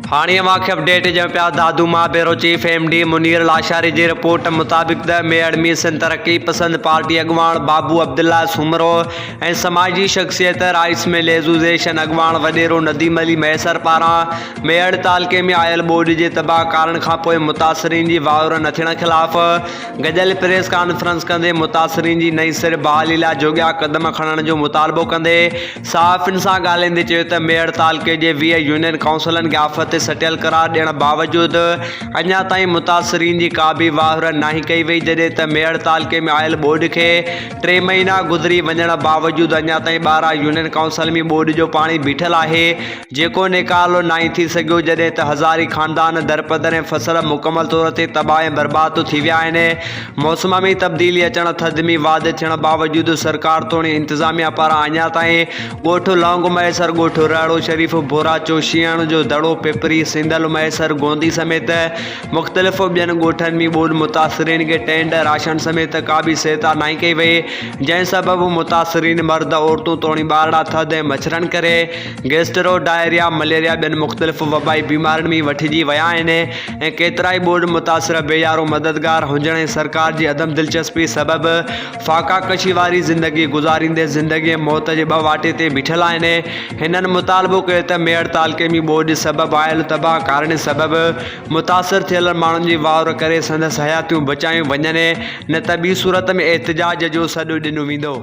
هاڻي اوهان کي اپڊيٽ ڏيون پيا دادو مان bureau chief M D Munir Lashari جي رپورٽ مطابق ته ميهڙ ۾ سنڌ ترقي پسند پارٽي اڳواڻ بابو عبدالله سومرو ۽ سماجي شخصيت رائيس مل ايسوسيئيشن اڳواڻ وڏيرو نديم علي مهيسر پاران ميهڙ تعلقي ۾ آيل ٻوڏ جي تباهه ڪارڻ کانپوء متاثرين جي واهر نه ٿيڻ خلاف گڏيل پريس ڪانفرنس ڪندي متاثرين جي نئين سر بحالي لاء جوڳيا قدم کڻڻ جو مطالبو ڪندي صحافين سان ڳالهائيندي چيو ته ميهڙ تعلقي جي 20 يونين ڪائونسلن کي آفت تي سٽيل قرار ڏيڻ باوجود اڃا تائين متاثرين جي ڪا به واهر ناهي ڪئي وئي جڏهن ته ميهڙ تعلقي ۾ آيل ٻوڏ کي ٽي مهينا گذري وڃڻ باوجود اڃا تائين 12 يونين ڪائونسل ۾ ٻوڏ جو پاڻي بيٺل آهي جيڪو نيڪالو ناهي ٿي سگهيو، جڏهن ته هزارين خاندان درپدر ۽ فصل مڪمل طور تي تباهه ۽ برباد ٿي ويا آهن. موسم ۾ تبديلي اچڻ، ٿڌ ۾ واڌ ٿيڻ باوجود سرڪار توڻي انتظاميا پاران اڃا تائين ڳوٺ لونگ مهيسر، ڳوٺ رهڙو شريف، ڀوراچو، شينهڻ جو دڙو، پپري، سيندل مهيسر، گوندي سميت مختلف ٻين ڳوٺن ۾ ٻوڏ متاثرين کي ٽينٽ، راشن سميت ڪا به سهتا ناهي ڪئي وئي، جنهن سبب متاثرين مرد، عورتون توڻي ٻارڙا ٿڌ ۽ مڇرن ڪري گيسٽرو، ڊائريا، مليريا ٻين مختلف وبائي بيمارين ۾ وٺجي ويا آهن ۽ ڪيترائي ٻوڏ متاثر بي يارو مددگار هجڻ ۽ سرڪار جي عدم دلچسپي سبب فاقا ڪشي واري زندگي گذاريندي زندگي ۽ موت جي ٻه واٽي تي بيٺل آهن. هنن مطالبو ڪيو ته ميهڙ تعلقي ۾ ٻوڏ سبب آيل تباهه ڪارين سبب متاثر ٿيل ماڻهن جي واهر ڪري سندس حياتيون بچايون وڃن نه ته ٻي صورت ۾ احتجاج جو سڏ ڏنو ويندو.